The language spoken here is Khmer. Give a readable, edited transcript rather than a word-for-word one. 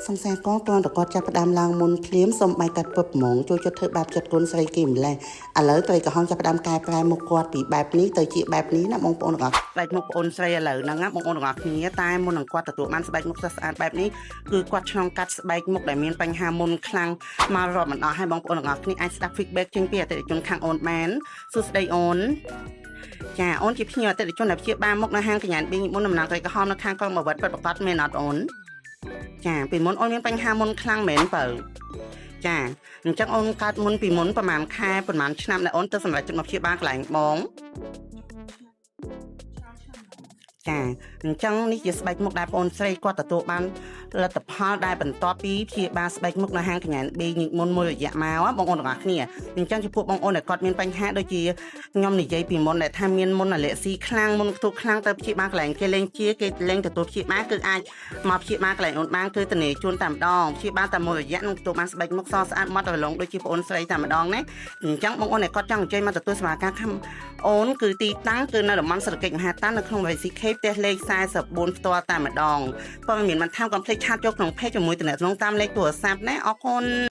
សង្សារកងគ្រាន់តែគាត់ចាប់ផ្ដើមឡើងមុនភ្លាមសុំបាយកាត់ពឹបហ្មងចូលចិត្តធ្វើបាបចិត្តកូនស្រីគេម្លេះឥឡូវត្រីក្រហមចាប់ផ្ដើមកែប្រែមុខគាត់ពីបែបនេះទៅជាបែបនេះណាបងប្អូនទាំងអស់ស្បែកមុខប្អូនស្រីឥឡូវហ្នឹងណាបងប្អូនទាំងអស់គ្នាតែមុននឹងគាត់ទទួលបានស្បែកមុខស្រស់ស្អាតបែបនេះគឺគាត់ឆ្លងកាត់ស្បែកមុខដែលមានបញ្ហាមុនខ្លាំងមករាប់មិនអស់ហើយបងប្អូនទាំងអស់គ្នាអាចស្ដាប់ feedback ចេញពីអតិថិជនខាងអូនបានសួស្តីអូន ចាអូនជាភ្ញៀវអតិថិជនដែលព្យាបាលមុខនៅហាងកញ្ញានប៊ីងមុនដំណងត្រីក្រហមនៅខាងក្រុងបាវិតពិតប្រាកដមែនអត់អូនចាពីមុនអូនមានបញ្ហាមុនខ្លាំងមែនបើចាអញ្ចឹងអូនកើតមុនពីមុនប្រហែលខែប្រហែលឆ្នាំដែលអូនទៅសម្រេចចិត្តមកព្យាបាលកន្លែងបងចាអញ្ចឹងនេះជាស្បែកមុខដែលបងអូនស្រីគាត់ទទួលបានលទ្ធផលដែលបន្ទាប់ពីព្យាបាលស្បែកមុខនៅហាងកញ្ញានប៊ីញិចមុនមួយរយៈមកបងប្អូនទាំងអស់គ្នាអញ្ចឹងចំពោះបងប្អូនដែលគាត់មានបញ្ហាដូចជា ខ្ញុំនិយាយពីមុនដែលថាមានមុនអាឡែស៊ីខ្លាំងមុនខ្ទុះខ្លាំងទៅព្យាបាលកន្លែងគេលេងជាគេលេងទទួលព្យាបាលគឺអាចមកព្យាបាលកន្លែងអូនបានគឺតនីជួនតែម្ដងព្យាបាលតែមួយរយៈនឹងទទួលបានស្បែកមុខសស្អាតម៉ត់រលោងដូចជាប្អូនស្រីតែម្ដងណាអញ្ចឹងបងអូនដែលគាត់ចង់អញ្ជើញមកទទួលសេវាកម្មខាងអូនគឺទីតាំងគឺនៅតំបន់សេដ្ឋកិច្ចមហាតាននៅក្នុង VCK ផ្ទះលេខ44ផ្ទាល់តែម្ដងព័ត៌មានបន្ថែមកុំភ្លេច chat ចូលក្នុង page ជាមួយតំណែងតាមលេខទូរស័ព្ទណាអរគុណ។